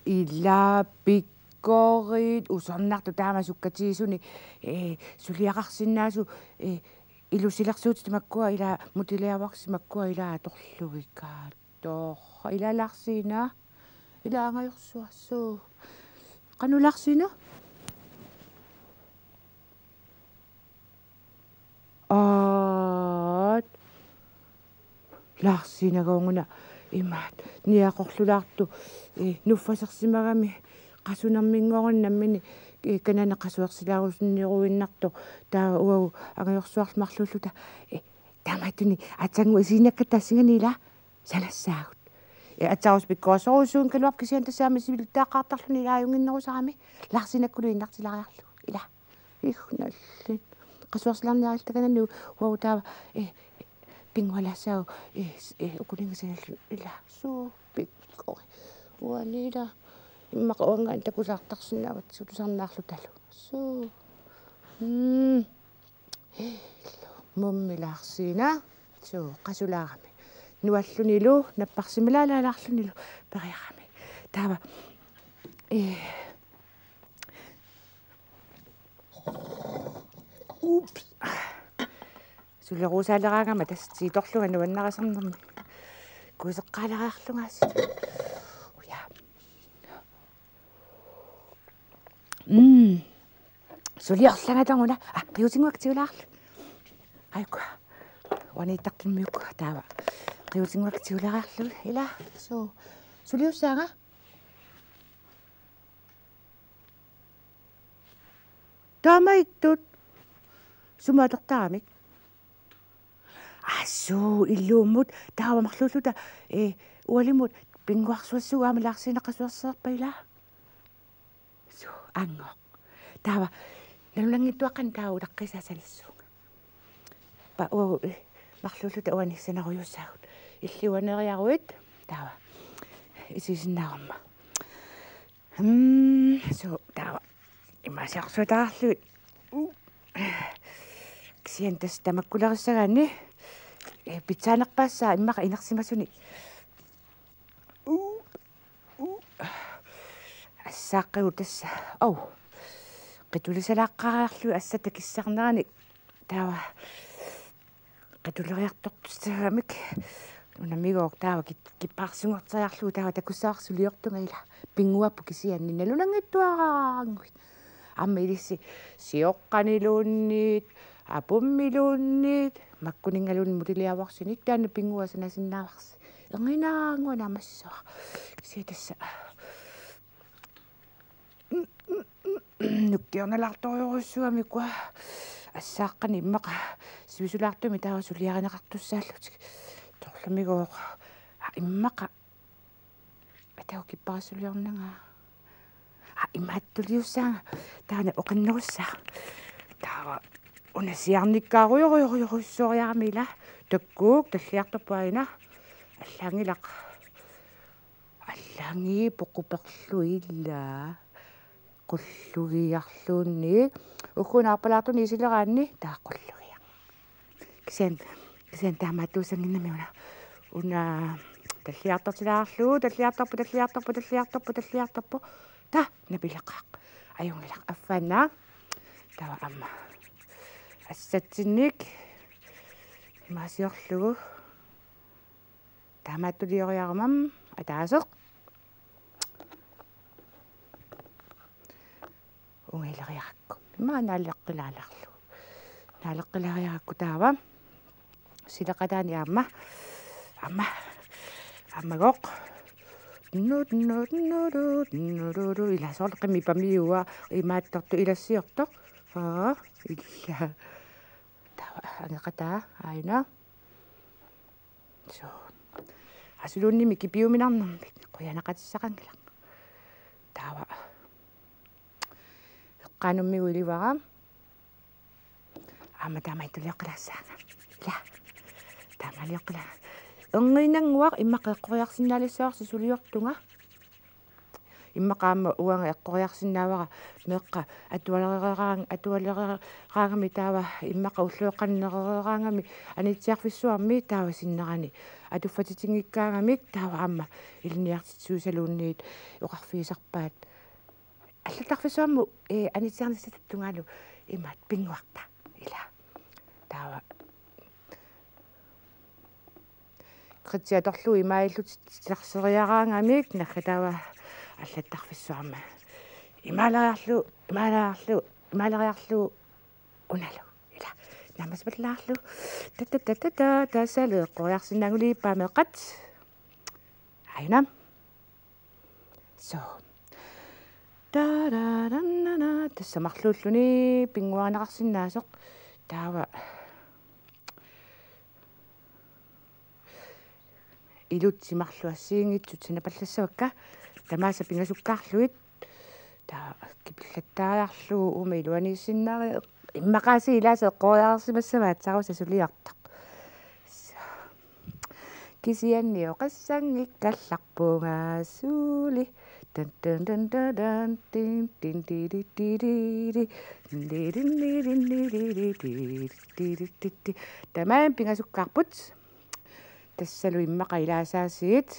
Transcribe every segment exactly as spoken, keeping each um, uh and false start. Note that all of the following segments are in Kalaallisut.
Ila pikkorit, usornartut taama sukkatigisuni, eh, suliaqarsinnaasut, eh, ilusilersuutit makkua ila mutiliavarsi makkua ila atorlugit kaattoq. Ila Lars-Ina. Ila angajorsuarsuaq. Qanoq Lars-Ina? Aat. Lars-Ina, kingorna imaat niaqorlulaartoq, eh, nuffasersimagami qasunerminngornermini, eh, kanani qasuersilaarusunneruinnartoq, taava uagut angajorsuarlu marluulluta, eh, taamaattunik aatsaannguaq isiginnaakkatta assinganik ila sanassaagut. Eh, aatsaarusupikkorissorujussuugaluarpoq kisianni tassami siulittaaqqaartarluni ila ajunnginnerusarami Lars-Inakkulu innartilariarlugu. Ila. Ih, nallit. Qasuersilaarniarluta kanani uagut taava, eh, pinngualaassaagut, eh, s-, eh, ukulinngisanillu ila. Suu, pikkori. Uani ila. Immaqa uanngaanniit takusaartarsinnaavat tusarnaarlutalu. Suu. Mm. Mummi Lars-Ina. Suu, qasulaarami. Nuallunilu, napparsimalaalaarlunilu, periarami. Taava. Eh. Ups. Suleruusaaleraangama tassa tiitorlunga nuannarisarnermi. Kuiseqqaaleriarlunga assut. Uja. Mm. Suliorlanga tanguna. Ah, qiutinnguaq tigulaarlu. Aiku. Uaniittartummiukku taava. Qiutinnguaq tigulaarlu. Ila. Suu. Suliussaanga? Taamaattut. Sumut atortaramik? Assuu, illuummut, taava marluulluta, eh, ualimut, pinnguarsuassuugut aamma Lars-Ina qasuersereerpat ila. Suu, angoq. Taava, nalunanngitsuaqqani taava utaqqiisaa sanassuunga. Pa-, uagut, eh, marluulluta uani sanarujussuugut. Illit uaniinnariaruit, taava. Isigisinnaarama. Hmm, so, taava. Imaasiorsuutaarlugit. Kisianni tassa tamakkulerissagaanni. Eh, pitsaanerpaassaaq immaqa inersimasuni. Assaaqqagu tassa. Au. Qitulisalaaqqaariarlugit assat takissarnerani. Taava. Qituleriartortussagamik. Unamigooq taava kit-, kippaarsunngorteriarlugu taava takussavarsi suliortunga ila. Pinnguarput kisianni nalunanngitsuaraannguit. Aamma ilissi sioqqaniluunniit, apummiluunniit, makkuninngaluunniit mutiliavorsinik taanna pinnguaq sanasinnaavarsi. Erniinnarannguaq naammassissuaq. Kisianni tassa. Nukkiornalaartorujussuugami ukua assaaqqanik immaqa sivisulaartumik taava suliarineqartussaallutik. Torlumigooq. Aa, immaqa. Atagu kipparissuliornanga. Aa, imaattuliussaanga. Taanna oqinnerussaaq. Taava una siarnikkaarujorujorujorujussuariarami ila. Takkuuk talliartorpoq aajuna. Allaanngilaq. Allaanngii poquperlu ila. Qullugiarluunniit. Ugguuna arpalaartunik isileraanni taava qullugiaq. Kisianni, kisianni taamaattuussannginnami una. Una talliartortilaarlugu, talliartorpoq, talliartorpoq, talliartorpoq, talliartorpoq. Taava napileqaaq. Ajunngilaq affaannaa. Taava aamma. Assatsinnik. Imaasiorlugu. Taamaattulioriarama ataaseq. Ungileriarakku. Immaqa naaleqqilaalaarlugu. Naaleqqileriarakku taava. Sileqataani aamma. Aamma. Aammagooq. Nut, nut, nurut, nururu. Ila soorlu qimmipamiua imaattortoq ilassiortoq. Aa, ila. Taava angeqataa aajuna. So. Asuluunnimi kipiuminarnermik qujanaqatissaqanngilaq. Taava. Eqqaanummigut ilivara. Aamma taamaattuliorqilaassaanga. Ila. Taamaalioqqila. Erniinnannguaq immaqa eqqoriarsinnaalissavarsi suliortunga. Immaqa aamma uanga eqqoriarsinnaavara meeqqat atualereeraang-, atualereeraangami taava immaqa ulloqeqqanut nerereeraangami anitsiarfissuarmi taava sinnerani atuffatitinngikkaagamik taava aamma ilinniartitsisuusaluunniit oqarfigisarpaat allattarfissuarmut, eh, anitsiarnissatut tungaanut imaat pinnguarta ila. Taava. Kritsi atorlugu imaalillutik titarsiinnariaraangamik naggataava allattarfissuarmi. Imaaleriarlugu, imaaleriarlugu, imaaleriarlugu unalu. Ila. Naammassipallaarlugu. Tatta, tatta, tatta, tassalu eqqoriarsinnaanngilaq ippaa meeqqat. Aajuna. So. Tararannana. Tassa marluulluni pinnguarineqarsinnaasoq. Taava. Ilutsit marluk assigiinngitsut sanapallassavakka. Tamaasa pingasukkaarlugit. Taava kipillattaariarlugu uuma iluaniissinnaari. Immaqaasiit ilaasa eqqoriarsimassavaat sarusa suliortoq. Kisianni oqassanngikkallarpunga suli. Tan, tan, tan, tan, tan, tin, tin, ti, ti, ti, ti, ti. Tin, ti, tin, ti, tin, ti, ti, ti, ti, ti, ti, ti. Tamaani pingasukkaarput. Tassalu immaqa ilaasaasiit.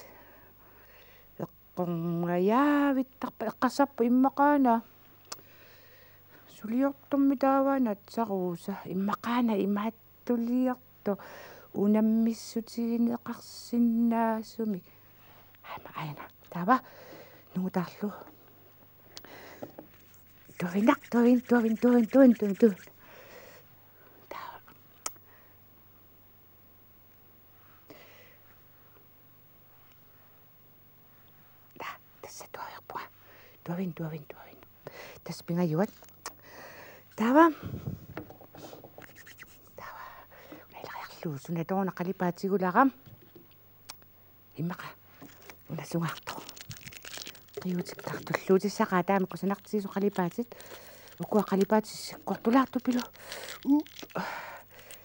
Eqqormajaavittaq eqqarsarpoq immaqaana. Suliortummi taava natsaruusa immaqaana imaattuliortoq unammissutigineqarsinnaasumik. Aamma aajuna. Taava nungutaarlugu. Tuavinnaq, tuavin, tuavin, tuavin, tuavin, tuavin, tuavin. Taava. Taa, tassa tuaviorpunga. Tuavin, tuavin, tuavin. Tassa pingajuat. Taava. Taava. Ilariarlugu sunatoona qalipaatigularam. Immaqa. Una sungaartoq. Qiutikkaartulluutissaqaat taama kusanartigisoq qalipaatit. Ukua qalipaatit sakkortulaartupilu. Uu.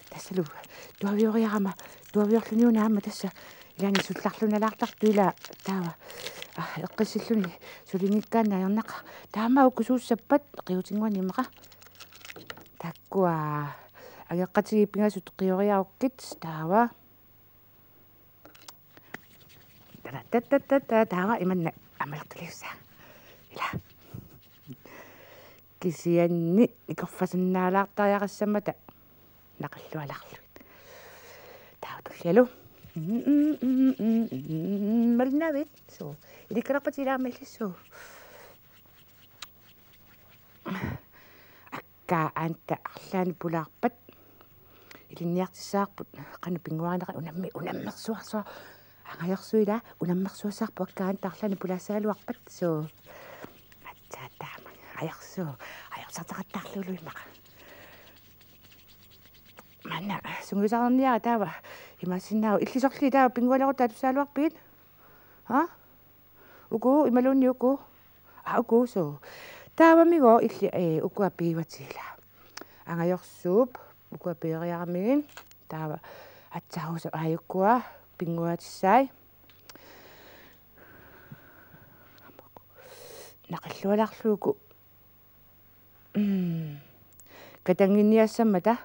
Tassalu tuavioriarama, tuaviorluni una aamma tassa ilaanni sullarlunalaartartoq ila taava. Ah, eqqissilluni sulinngikkaanni ajornaqaaq. Taama ukusuussappat qiutinnguani immaqa. Taakkua angeqqatigiit pingasut qioriarukkit taava. Tara, ta, ta, ta, ta, taava imanna amerlaqiliussaaq. Ila. Kisianni ikorfasinnaalaartariaqassammata naqillualarlugit. Taava tullialu. Malnavit. Suu. Ilikkalarpat ilaammallissu. Akkaa aanta arlaanni pulaarpat ilinniartissavarput qanoq pinnguarineqarnersoq unammi-, unammersuarsuaq. Angajorsuaq ila unammersuassavarput akkaa aanta arlaanni pulaassagaluarpat. Suu. Aatsaat taama. Ajorsuu. Ajorsartaqattaarlugulu immaqa. Manna sungiusarniarniarta taava. Imaassinnaavoq illit sorliit taava pinngualerutta atussagaluarpigit? Ha? Uku, imaluunniit uku? Aa, uku, suu. Taavamigooq illit, ee, ukua piuatit ila. Angajorsuup ukua piuariaramigit. Taava aatsaarusap aajukua pinnguaatissai. Naqillualarlugu. Mm. Katannginniassammata.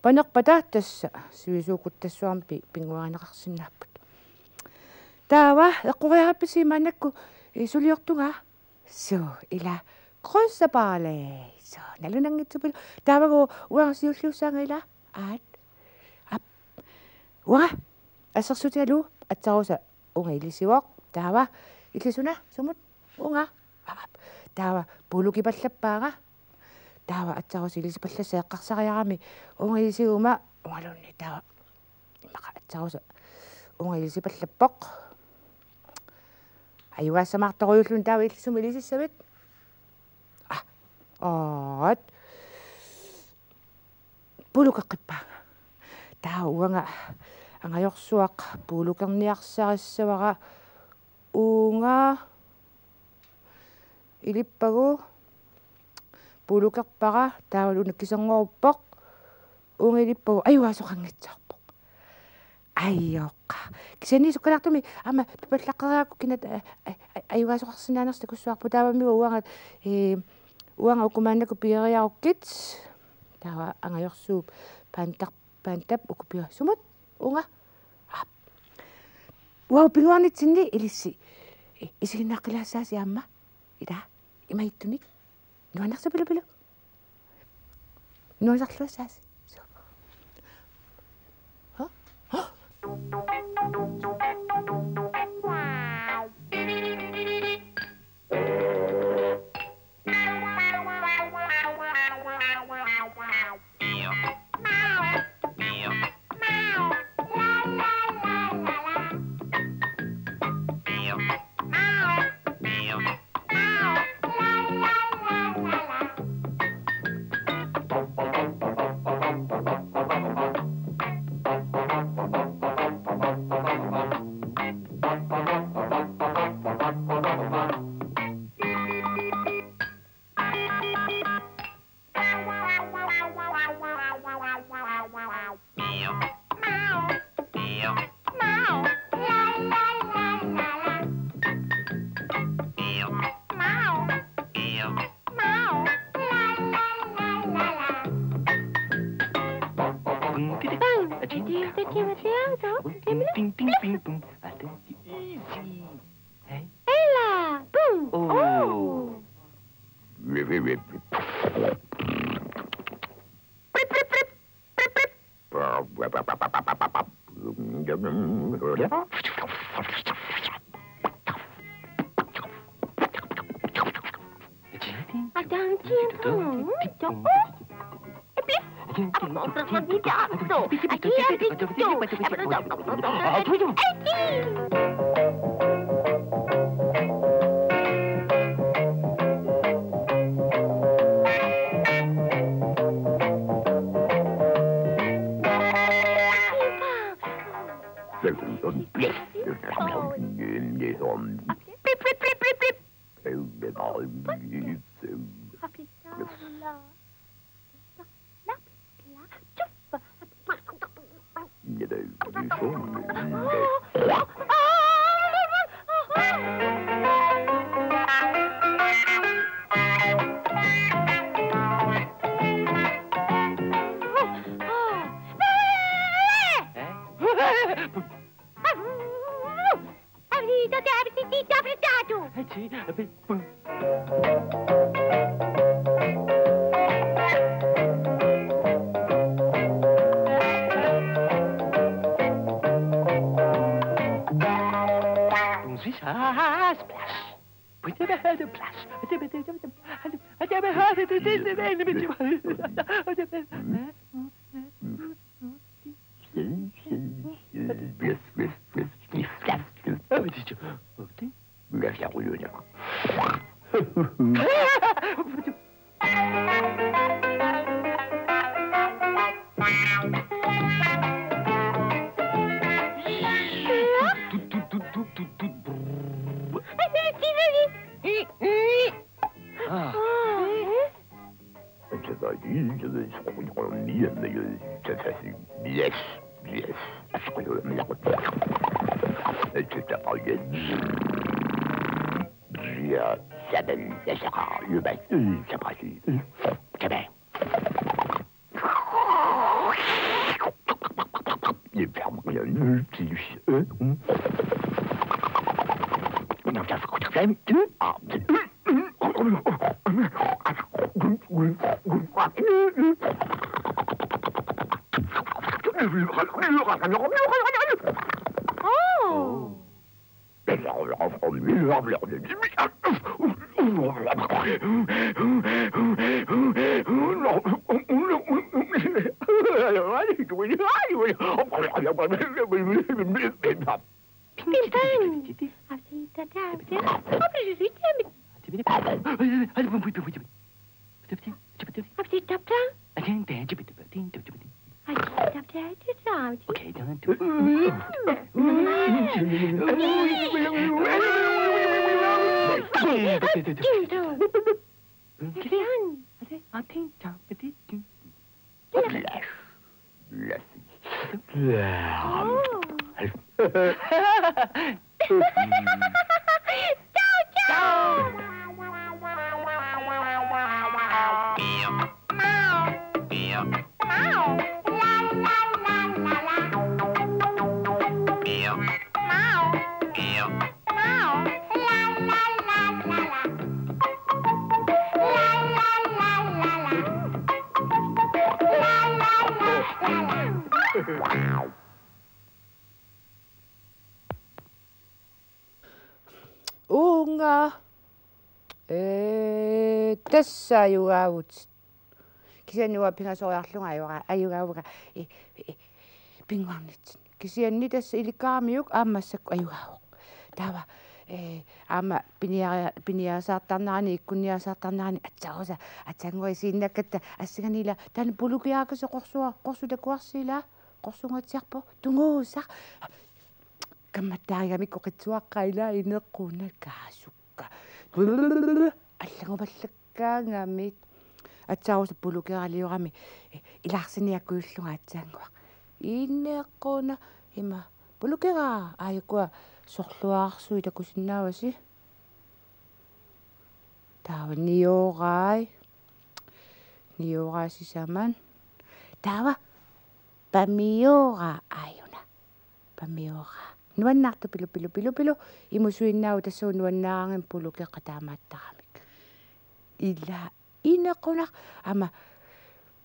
Panerpata tassa sivisuukuttassuarmik pi-, pinnguarineqarsinnaapput. Taava eqqoriarpisi maannakkut, ee, suliortunga. Suu, ila krydsabale. Suu, nalunanngitsupilu. Taavagooq uanga siulliussaanga ila. Aat. Aap. Uanga. Assersuutigalugu aatsaarusap uunga ilisivoq. Taava. Illit suna, sumut? Uunga. Aap. Taava puulukipallappaanga. Taava aatsaarusap ilisipallassa eqqarsariarami uunga ilisiguma uungaluunniit taava. Immaqa aatsaarusap uunga ilisipallappoq. Ajugaasamaartorujuulluni taava illit sumut ilisissavit? Aa. Aat. Puulukeqqippaanga. Taava uanga angajorsuaq puulukerniarsarissavara uunga ilippagu puulukerpara taavalu una kiserngoruppoq uunga ilippagu ajugaasoqanngitsoorpoq. Ajoqaaq. Kisianni sukkalaartumik aamma pipallaqqeriarakku kina, a-, a-, a-, ajugaasoqarsinnaanersoq takussuarput taavami uanga, ee, uanga uku maannakkut piuariarukkit. Taava angajorsuup paantar-, paantap uku piua-, sumut? Uunga? Aap. Uanga pinnguarnitsinni ilissi. I-, isiginnaaqqilaassaasi aamma. Ila, imaattunik. Nuannersupilupilu. Nuannerluassaasi. Suu. Ha? Ha? Ella, boom. Oh. Oh. Taavitsi taavitsi taatu. Ati, api, pum. Splash. Put the head of splash. Oh. Uunga. Ee, tassa ajugaavutit. Kisianni uanga pingasoriarlunga ajora-, ajugaavunga, i, i, pinnguarnitsinni. Kisianni tassa ilikkaramiuk aamma massakkut ajugaavoq. Taava, ee, aamma piniaria-, piniasaartarnerani, ikkunniasaartarnerani atsaarusa, atsannguaq isiinnakkatta assinganila taanna pulukeraakasik qorsua-, qorsuk takuarsi ilaa, qorsunngatsiarpoq, tunguusaq. Kammattaarigamikku qitsuaqqaa ilaa ineqquuna kaasukka. Allangupallakkaangamik. Atsaarusa pulukeraliorami, ee, ilaarsiniakkujullunga atsannguaq. Ineqquuna ima pulukeraa aajukua sorluarsui takusinnaavasi. Taava niorai. Niorai sisamat. Taava pamioraa aajuna. Pamioraa. Nuannaartoq pilu, pilu, pilu, pilu. Imusuinnaavoq tassa nuannaaraangamik pulukeqqa taamaattaramik. Ilaa ineqquunaq aamma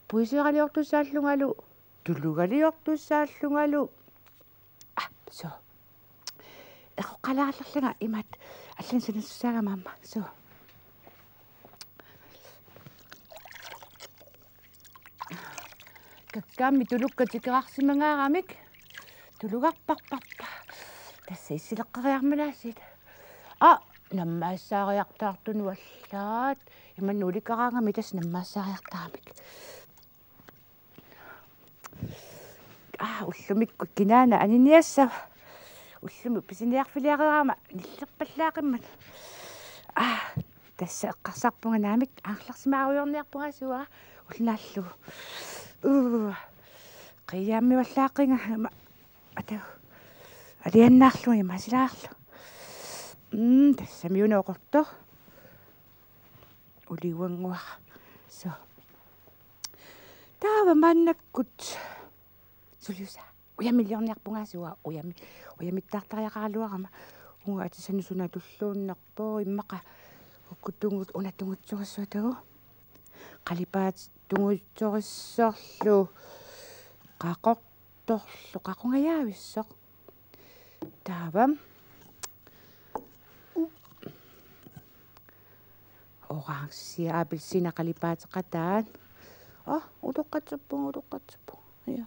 puiseraliortussaallungalu, tulugaliortussaallungalu. Ah, suu. Eqqoralaallarlanga imaattoq allanik sanassussaagama aamma. Suu. Kakkaammi tulukkat tikeraarsimangaaramik. Tulugarparparput. Tassa issileqqeriarmalaasiit. Aa, nammaassaariartaartunut allaat. Imannak ulikaraangami tassa nammaassaariartaramik. Aa, ullumikkut kinaana aniniassava. Ullumi pisiniarfiliareerama nillerpallaaqimmat. Aa, tassa eqqarsarpunga naamik, aarlersimaarujoorniarpunga sua ullaallu. Uu. Qiiaammivallaaqinga ima. Atu. Aliannaarlugu imasilaarlu. Mm, tassami una oqortoq. Uliuannguaq. Suu. Taava maannakkut. Suliusa. Ujamiliorniarpunga sua ujami-, ujamittaartariaqaraluarama. Uanga atisani suna tulluunnarpoq, immaqa uku tungut-, una tungutsorissuaq tagu. Qalipaatit tungutsorissorlu qaqortorlu qaqungajaavissoq. Taava. Orange appelsiina qalipaateqataat. Aa, utoqqatsippunga, utoqqatsippunga. Ja.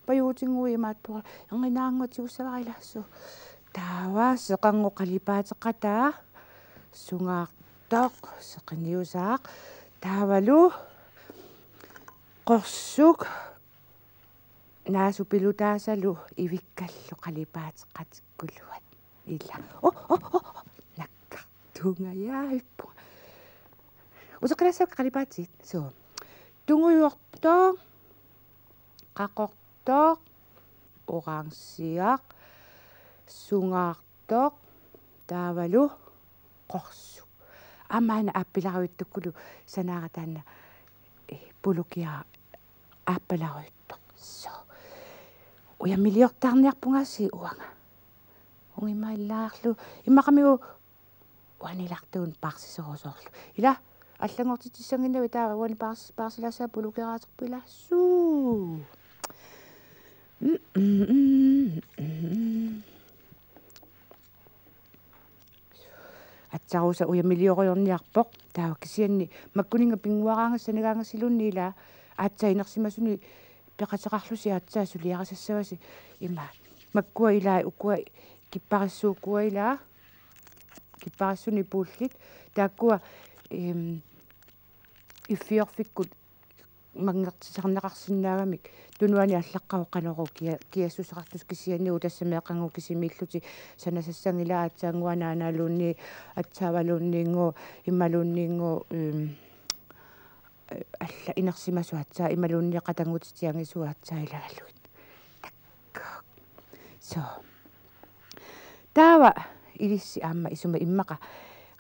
Pajuutinnguit imaattuara. Anginaannguaq tigussavara ilaassuu. Taava seqannguaq qalipaateqataa. Sungaartoq, seqiniusaaq. Taavalu qorsuk. Naasupilutaasalu ivikkallu qalipaateqatikkuluat. Ila. Oh, oh, oh, oh. Nakkartuungajaavippunga. Uteqqilaassavakka qalipaatit. Suu. Tungujortoq, qaqortoq, orangeaq, sungaartoq, taavalu qorsuk. Aamma aana aappalaarujuttukkulu sanaara taanna, eh, pulukiaq aappalaarujuttoq. Suu. Ujamiliortarniarpungaasiit uanga. Ungimaillaarlu. Immaqamigu uanilartuun paarsisorusoorlu. Ila, allanngortitsissannginnavit taava uani paars-, paarsilaassavat pulukeraasarput ilaassuu. Mm, mm, mm, mm, mm. Aatsaat Rosa ujamiliorujorniarpoq. Taava kisianni makkuninnga pinnguaraangassi sanigaangassiluunniit ila aatsaat inersimasuni peqateqarlusi aatsaat suliarisassavasi ima. Makkua ila ukua kipparissuukkua ila. Kipparissuni puullit. Taakkua, em, iffiorfikkut manngertisarneqarsinnaagamik tunuani allaqqavoq qanoq kia-, kiassuseqartussaq kisianni uku tassa meeqqannguaq kisimiillutik sanasassanngillat aatsaannguaq naanaaluunniit aatsaavaluunniinngooq imaluunniinngooq, em, alla inersimasut aatsaat imaluunniit qatanngutitigut angisut aatsaat ilagalugit. Takkuuk. Suu. Taava ilissi aamma isuma immaqa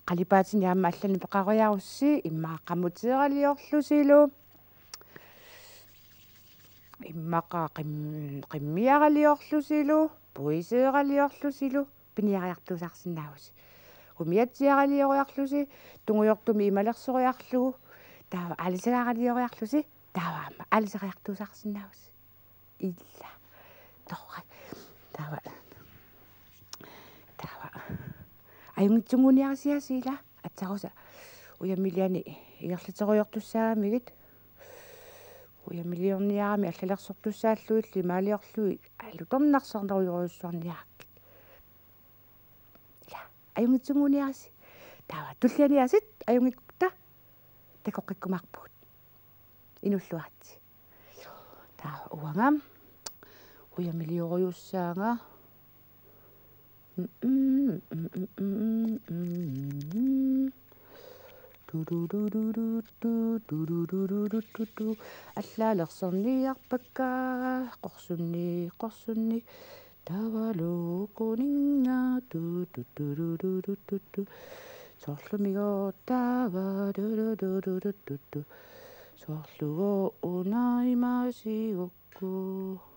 qalipaatinik aamma allanik peqarujarussi immaqa qamuteeraliorlusilu. Immaqa qim-, qimmiaraliorlusilu, puiseeraliorlusilu, piniariartuusaarsinnaavusi. Umiatsiaralioriarlusi, tungujortumik imalersoriarlugu, taava aalisagaaralioriarlusi, taava aamma aalisariartuusaarsinnaavusi. Ila. Torrak. Taava. Taava. Ajunngitsunnguuniarisiasi ila. Aatsaat Rosa. Ujamiliani ingerlaterujoortussaagamigit. Ujamiliorniarami allalersortussaallugillu imaaliorlugit alutornarsornerujorujussuarniarakkit. Ila. Ajunngitsunnguuniarisi. Taava tullianiaasiit ajunngikkutta takoqqikkumaarpugut. Inuulluaritsi. Taava uanga ujamiliorujussaanga. Allalersorniarpakka qorsunni, qorsunni. Taavalu kuninnga tu tu tu tu tu tu tu tu. Soorlumigooq taava tu tu tu tu tu tu tu. Soorlugooq una ima sigukku.